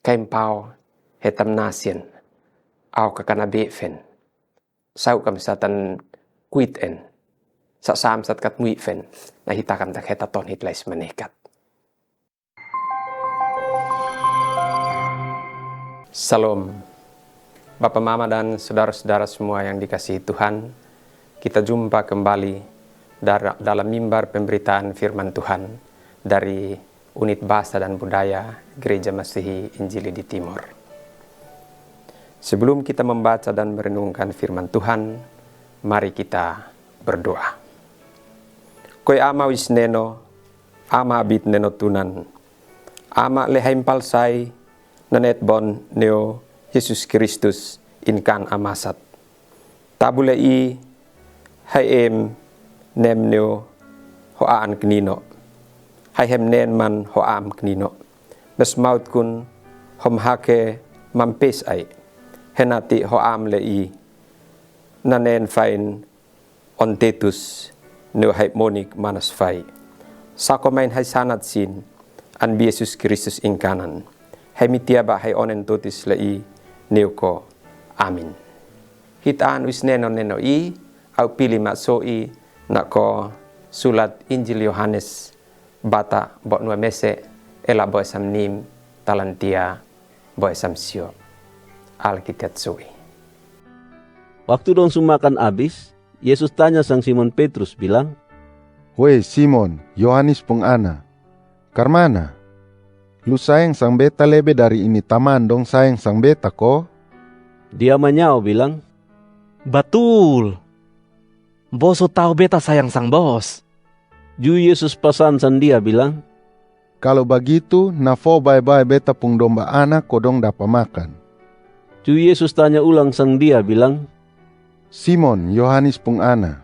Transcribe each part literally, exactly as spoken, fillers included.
Kaimpao he tamnasin, au kakana be fen. Sau kam satan kuit en. Sa sam sat kat mui fen. Na hita kam tak heta ton hit lais manekat. Shalom. Bapa, mama, dan saudara-saudara semua yang dikasihi Tuhan, kita jumpa kembali dar-, dalam mimbar pemberitaan firman Tuhan dari Unit Bahasa dan Budaya Gereja Masehi Injili di Timor. Sebelum kita membaca dan merenungkan firman Tuhan, mari kita berdoa. Koe Ama wis neno, Ama abit neno tunan. Ama le haimpal sai, nanet bon neo Yesus Kristus inkan amasat. Tabu le i, hai em nem neo ho aan knino. Hai hem nen man ho aam knino. Mes maut kun hom hake mampes ai. Henati ho aam le i. Nanen fain on tetus neo hai monik manas fai. Sako main hai sanat sin, an bi Yesus Kristus ingkanan. Hai mitia ba hai onen totis le i neo ko. Amin. Hit an wis neno neno i, au pili ma so i, na ko sulat Injil Yohanes, bata bo nua mese, ela bo esam nim, talantia bo esam sio. Alkitab so i. Waktu dong su makan abis, Yesus tanya sang Simon Petrus bilang, "Wei Simon, Yohanes pung ana, karmana? Lu sayang sang beta lebe dari ini taman dong sayang sang beta ko?" Dia manyao bilang, "Batul. Bo su tau beta sayang sang bos." Ju Yesus pasan sang dia bilang, "Kalu bagitu, na fo bae-bae beta pung domba ana ko dong dapa makan." Ju Yesus tanya ulang sang dia bilang, "Simon, Yohanes pung ana,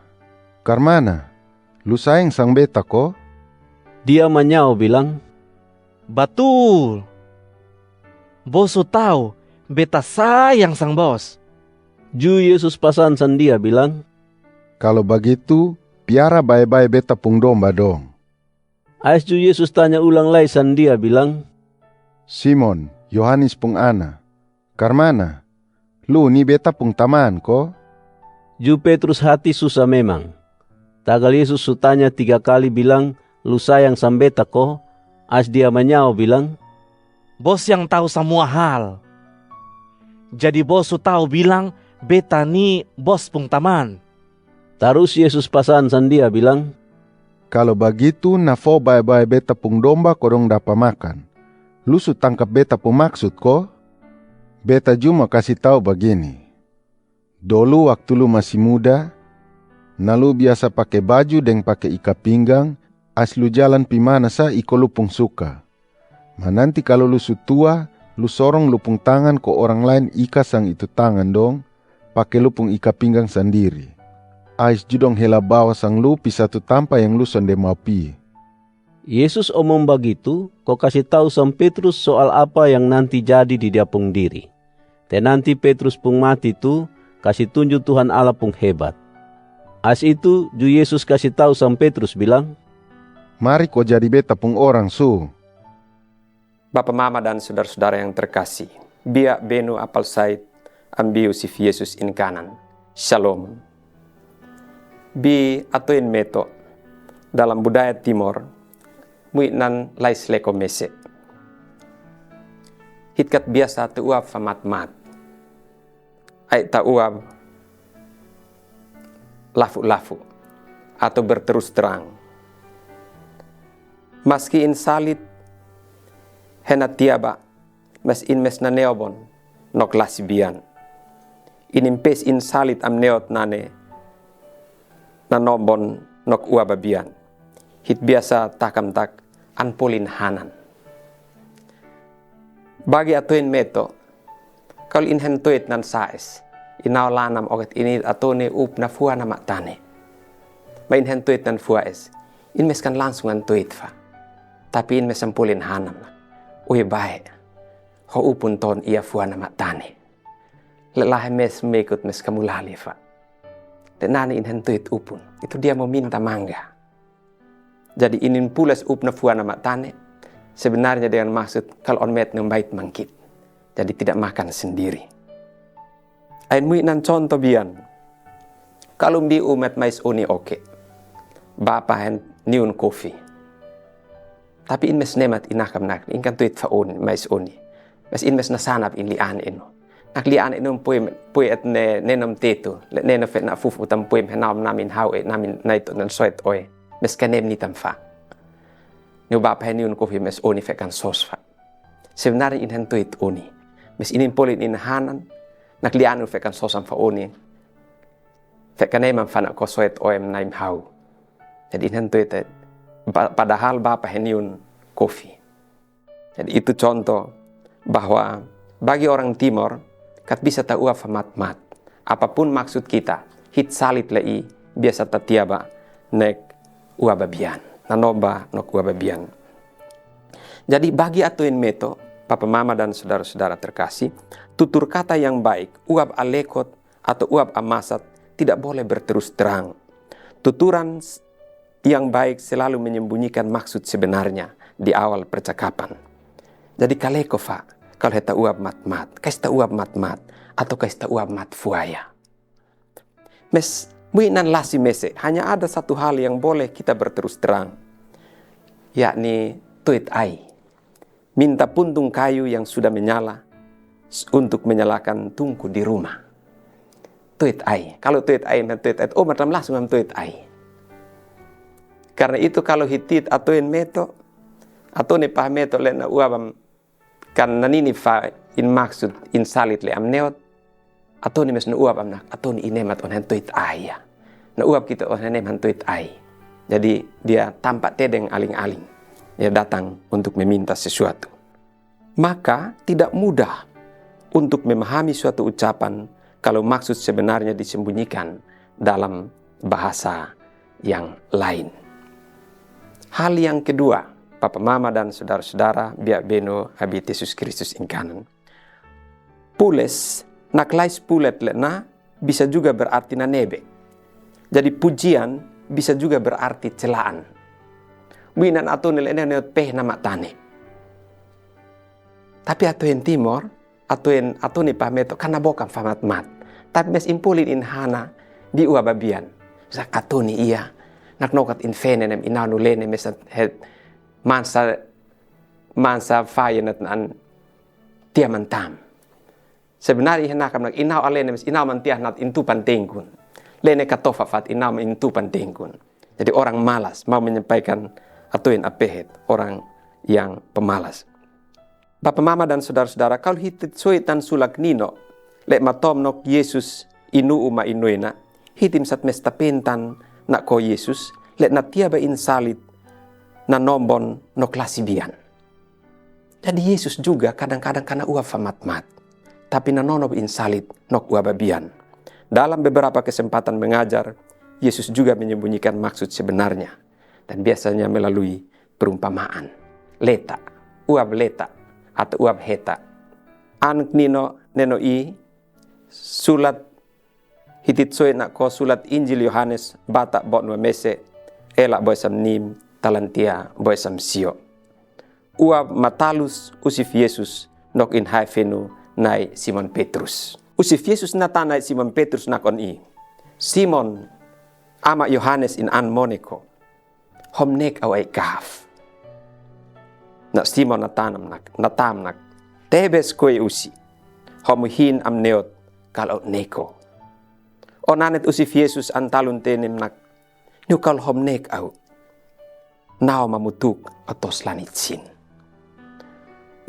karmana? Lu sayang sang beta ko?" Dia manyao bilang, "Batul. Bo su tau beta sayang sang bos." Ju Yesus pasan sang dia bilang, "Kalu bagitu, piara bae-bae beta pung domba dong." Ais ju Yesus tanya ulang lai sang dia bilang, "Simon, Yohanes pung ana, karmana? Lu ni beta pung taman ko?" Ju Petrus hati susa memang. Tagal Yesus su tanya tiga kali bilang, "Lu sayang sang beta ko?" Ais dia manyao bilang, "Bos yang tau samua hal. Jadi bos su tau bilang beta ni bos pung taman." Tarus Yesus pasan sang dia bilang, "Kalu bagitu, na fo bae-bae beta pung domba ko dong dapa makan. Lu su tangkap beta pung maksut ko? Beta ju mo kasi tau bagini. Dolu waktu lu masi muda, na lu biasa pake baju deng pake ika pinggang, ais lu jalan pi mana sa iko lu pung suka. Ma nanti kalu lu su tua, lu sorong lu pung tangan ko orang lain ika sang itu tangan dong, pake lu pung ika pinggang sandiri. Ais ju dong hela bawa sang lu pi satu tampa yang lu sonde mau pi." Yesus omong bagitu, ko kasi tau sang Petrus soal apa yang nanti jadi di dia pung diri. Te nanti Petrus pung mati tu kasi tunju Tuhan Allah pung hebat. Ais itu, ju Yesus kasi tau sang Petrus bilang, "Mari ko jadi beta pung orang su." Bapa, mama, dan sudara-sudara yang terkasih, bia benu apal sait ambiu sif Yesus inkanan. Shalom. Bi atoin meto, dalam budaya Timor, mui nan lais leko mese. Hit kat biasa tu uap fa mat-mat. Ai ta uap lafu-lafu atau berterus terang. Maski in salit hena tiaba, mas in mes na neobon nok lasi bian. In impes in salit am neot nane na nombon nok uaba bian. Hit biasa takam tak an polin hanan. Bagi atoin meto, kalu in hen toit nan saes, inao lanam oket ini atone up na fua na matane. Ma in hen toit nan fuaes, in mes kan langsung an toit fa. Tapi in mes an polin hanam na. Ui bae, ho upun ton ia fua na matane. Lelahe mes mekut mes kamulali fa. Te nane in hen toit upun, itu dia mo minta mangga. Jadi inin pulas up na fua na matane, sebenarnya dengan maksud kalu on met nembait mangkit. Jadi tidak makan sendiri. Ain muinan conto bian. Kalu mbi umet mais oni oke. Bapa hen niun kofi. Tapi in mes nemat inakam nak, in kan tuit fa oni, mais oni. Mes in mes nasanap in lian inu. Nak lian inu pui, pui et ne, nenom tetu. Le neno fe na fufu tam pui me nam namin hau e, namin naitu nan soit oe. Mes kanem ni tam fa. Niu bapa hen niun kofi mes oni fe kan sos fa. Sebenarnya in hen tuit oni. Mes inin polin in hanan, nak lianu fe kan sosan fa oni. Fe kan emam fa nak ko soit oem naim hau. Jadi in hen tuit, eh, pa-, padahal bapa hen niun kofi. Jadi itu contoh bahwa bagi orang Timor, kat bisa ta uap fa matmat. Apapun maksud kita, hit salit le i, biasa ta tiaba nek uap babian. Nanomba nok uap babian. Jadi bagi atoen meto, papa mama dan saudara-saudara terkasih, tutur kata yang baik, uap alekot atau uap amasat tidak boleh berterus terang. Tuturan s-, yang baik selalu menyembunyikan maksud sebenarnya di awal percakapan. Jadi kaleko fa, kalu heta uap matmat, kais ta uap matmat, atau kais ta uap matfuaya. Mes, muinan lasi mese, hanya ada satu hal yang boleh kita berterus terang, yakni tuit ai. Minta puntung kayu yang sudah menyala s-, untuk menyalakan tungku di rumah. Tuit ai. Kalu tuit ai, men tuit ai. Oh, matam langsung am tuit ai. Karena itu kalu hitit atoen meto, atoen ni pah meto le na uap am kan nanini fa in maksud in salit le am neot, atoen ni mes na uap am nak, atoen ni inemat on hen tuit ai ya. Na uap kita on hen em hen tuit ai. Jadi dia tampak tedeng aling-aling. Dia datang untuk meminta sesuatu. Maka tidak mudah untuk memahami suatu ucapan kalau maksud sebenarnya disembunyikan dalam bahasa yang lain. Hal yang kedua, papa mama dan saudara-saudara, biak beno habit Yesus Kristus ingkanan. Pules, nak lais pulet le na, bisa juga berarti nanebe. Jadi pujian bisa juga berarti celaan. Muinan atoen ni le ne, ne peh nama tane. Tapi atoen Timor, atoen, atoen ni pah meto, kana bokam fa matmat. Tapi mes in polin in hana, di uap babian. Sa atoen ni ia, nak nokat in fene nem inau nu lene mes het mansa, mansa faye nat nan tia mantam. Sebenarnya i henakam nak inau alene mes inau mantia nat intu pantengkun. Lene katofa fat inau intu pantengkun. Jadi orang malas mau menyampaikan atoen apehet, orang yang pemalas. Bapa mama dan saudara-saudara, kalu hitit soitan sulak nino, le matom nok Yesus inu uma inuena, hitim sat mes tapentan nak ko Yesus, le na tiaba in salit, na nombon nok lasi bian. Jadi Yesus juga kadang-kadang kana uap fa matmat. Tapi nanonob in salit nok uap babian. Dalam beberapa kesempatan mengajar, Yesus juga menyembunyikan maksud sebenarnya. Dan biasanya melalui perumpamaan. Leta, uap leta, atau uap heta. An nino neno i, sulat hitit soi nak ko sulat Injil Yohanes, bata bot nua mese, ela boisam nim, talantia boisam sio. Uap matalus usif Yesus nok in hai fenu nai Simon Petrus. Usif Yesus natan nai Simon Petrus nak on i. Simon, ama Yohanes in an mo ne ko. Hom nek au ai kaf. Na Simon natanam nak, natam nak. Tebes koi usi. Hom hin am neot kal au neko. Onanet usif Yesus an talun tenem nak. Niu kal hom nek au. Nau mamutuk atos lanit sin.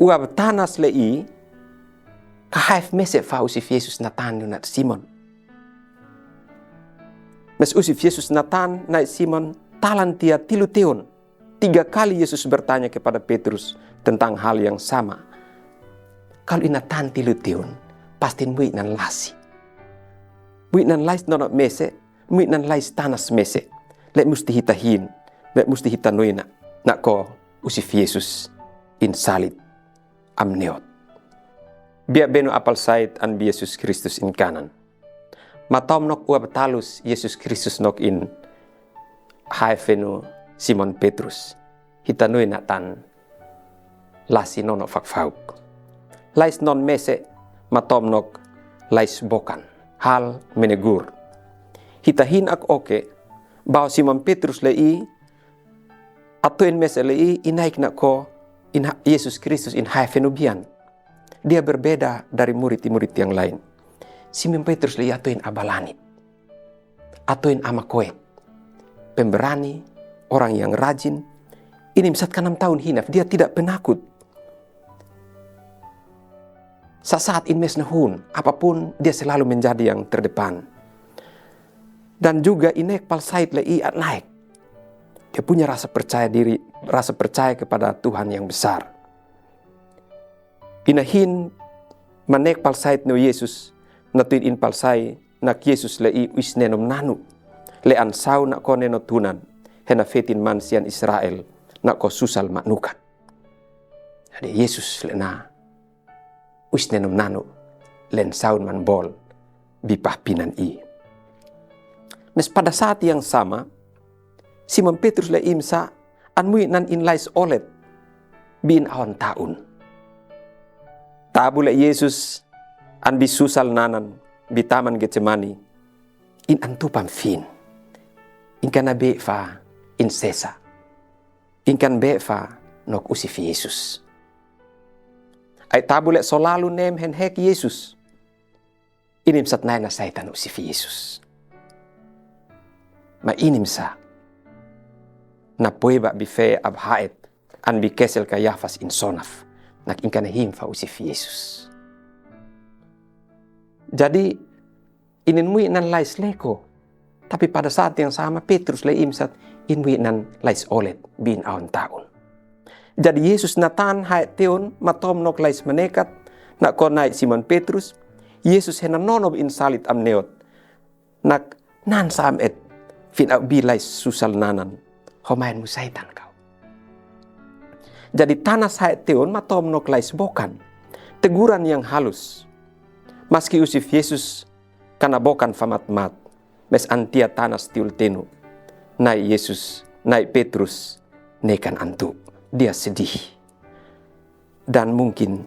Uap tanas le i, kahaif mese fa usif Yesus natan niu nat Simon. Mes usif Yesus natan nai Simon talantia tilu teun. Tiga kali Yesus bertanya kepada Petrus tentang hal yang sama. Kalu i natan tilu teun, pasti mui nan lasi. Mui nan lais nono mese, mui nan lais tanas mese. Le musti hita hin, le musti hita nuina. Nak ko usif Yesus in salit am neot. Biak benu apal sait an bi Yesus Kristus in kanan. Matom nok uap talus Yesus Kristus nok in hai fenu Simon Petrus. Hita nuina tan lasi nono fakfauk. Lais non mese matom nok lais bokan, hal menegur. Hita hin ak oke, bao Simon Petrus le i, atoin mese le i, inaik nako, in ha-, Yesus Kristus in hai fenubian. Dia berbeda dari murid-murid yang lain. Simon Petrus le i atoin abalanit. Atoin amakoe. Pemberani, orang yang rajin. Ini misat kanam taun hinaf, dia tidak penakut. Sasaat in mes nahun, apapun dia selalu menjadi yang terdepan. Dan juga inek palsait le i at naik. Dia punya rasa percaya diri, rasa percaya kepada Tuhan yang besar. Ina hin manek palsait neu Yesus, natuin in palsai nak Yesus le i uis nenom nanu, le an sau nako neno tunan, hena fetin man sian Israel, nako susal manukat. Jadi Yesus le na uis nenom nanu, len saun man bol, bi pahpinan i. Mes pada saat yang sama, Simon Petrus le i masa an muinan in lais olet, bi in awan taun. Tabu le Yesus an bi susal nanan, bi taman Getsemani, in an tupam fin. In kana be fa in sesa. In kan be fa nok usi fi Yesus. Ai tabu le solalu nem hen hek Yesus. Ini misat nai na Saitan usi fi Yesus. Ma ini misa na poe ba bi fe ab haet an bi kesel Kayafas in sonaf. Nak in kana him fa usi fi Yesus. Jadi, inin muinan lais leko. Tapi pada saat yang sama Petrus le i misat in muinan lais olet bi in awan taun. Jadi Yesus na tan haet teon matom nok lais manekat, nako nai Simon Petrus, Yesus hena nonob in salit am neot. Nak nan sam et fin au bi lais susal nanan. Homain mu Saitan kau. Jadi tanas haet teon matom nok lais bokan. Teguran yang halus. Maski usi fi Yesus kana bokan famat-mat, mes antia tanas tiul tenu. Nai Yesus, nai Petrus, nekan antu. Dia sedih. Dan mungkin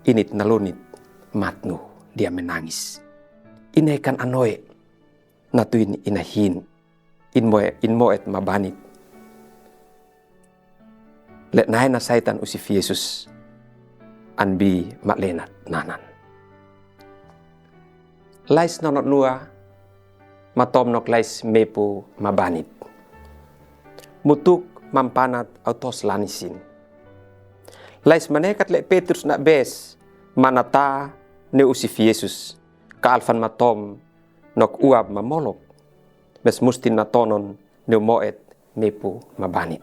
init nalonit matnu dia menangis. Inekan anoe natuin ina hin. In moe, in moet mabanit. Le nai na Saitan usi fi Yesus an bi malenat nanan. Lais nonot nua matom nok lais mepu mabanit. Mutuk mampanat au tos lanisin. Lais manekat le Petrus na bes manata ne usi fi Yesus. Ka alfan matom nok uap mamolok. Mes mustin na tonon neu moet mepu mabanit.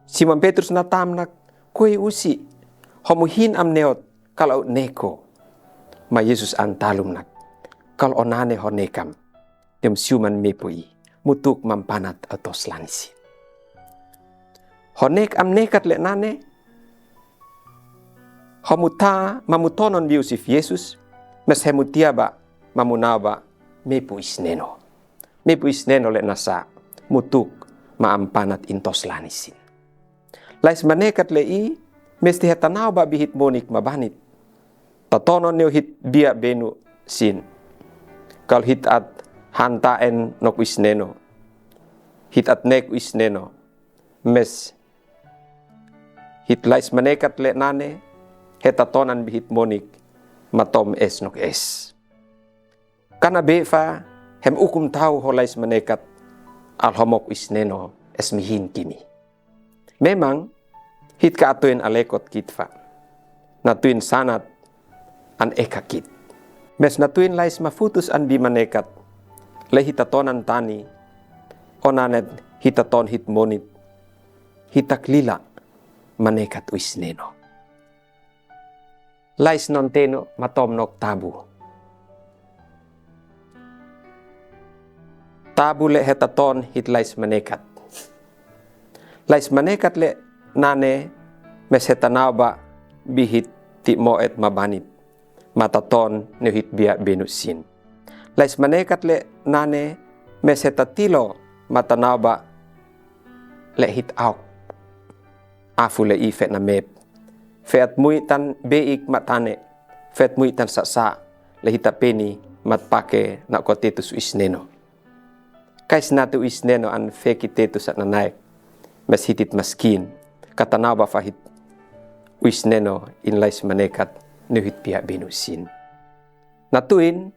Simon Petrus na tam nak, koi usi, homu hin am neot, kalau neko. Ma Yesus an talum nak, kalau onane ho nekam, nem siuman mepu i, mutuk mampanat au tos lanisin. Ho nek am nekat le nane, homu ta mamu tonon bi usi fi Yesus, mes hemu tia ba, mamu nau ba, mepu is neno. Mepu is neno le nasa, mutuk, ma ampanat in tos lanisin. Lais manekat le i, mesti heta nau ba bi hit monik mabanit. Tatonon neu hit bia benu sin. Kal hit at hanta en nok is neno. Hit at nek is neno. Mes hit lais manekat le nane, heta tonan bi hit monik, matom es nok es. Kana be fa hem ukum tau ho lais manekat, al homok is neno es mihin kimi. Memang, hit ka atuin alekot kit fa. Natuin sanat an eka kit. Mes natuin lais mafutus an bi manekat. Le hita tonan tani. Onanet hita ton hit monit. Hita klila manekat uis neno. Lais non teno matom nok tabu. Tabu le heta ton hit lais manekat. Lais manekat le nane mes heta nau ba bi hit ti moet mabanit. Mata ton neu hit bia benu sin. Lais manekat le nane mes heta tilo mata nau ba le hit auk. Afu le i fe na mep. Feat muitan beik matane, feat muitan sasa, le hita peni mat pake na ko Titus uisneno. Kai sinate uisneno an feki Titus at nanaik, mes hitit maskin, katanau ba fahit uisneno in lais manekat, nu hit pia binu sin. Natuin,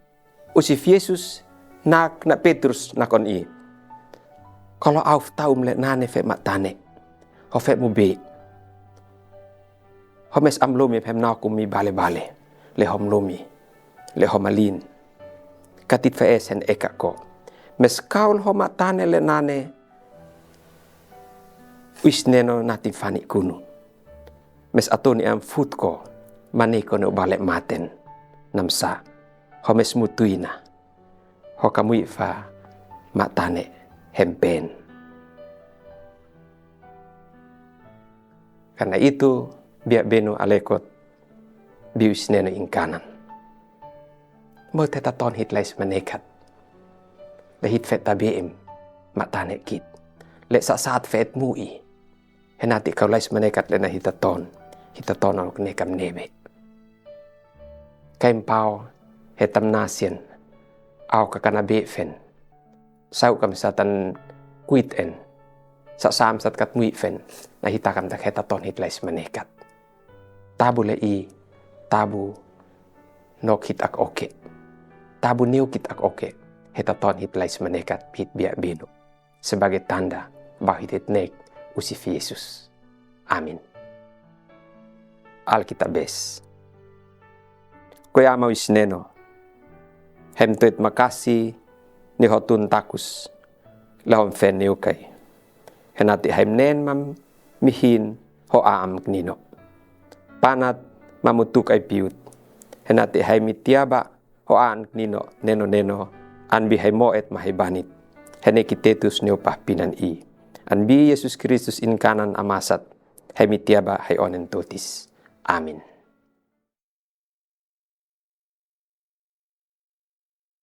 usi Yesus nak na Petrus nakon i. Kalo au ftaum le nane fe matane. Ho fe mu be. Ho mes am lumi hem na kumi bale-bale. Le hom lumi. Le hom alin. Katit fe esen eka ko. Mes kaul ho matane le nane. Uisneno natin fani kunu. Mes atoni am fut ko, mane ko ne ubale maten. Namsa, ho mes mutuina. Ho kamui fa matane hempen. Kana itu bia benu alekot biu uisneno inkanan. Mo te taton hit lais manekat. Le hit fe tabi em matane kit. Le sasat fe et mui. Henati kau lais manekat le na hita ton, hita ton anuk nekam nebe. Kaim pau, hetam nasien, au kakana be fen. Sau kam satan kuit en, sa sam sat kat mui fen, na hita kam tak heta ton hit lais manekat. Tabu le i, tabu nok hit ak oke. Tabu neu kit ak oke, heta ton hit lais manekat hit bia binu. Sebagai tanda bahwa hita nek usi fi Yesus. Amin. Alkitab bes. Ko ya mau isneno. Hem tuit makasi ni ho tun takus. Lahom fen ni ukai. Henati haim nen mam mihin ho aam knino. Panat mamutuk ai piut. Henati haim itiaba ho an knino neno neno, an bi hai mo et ma hai banit. Hene ki Titus neu pah pinan i. An bi Yesus Kristus inkanan amasat, hai mitiaba hai onen tutis. Amin.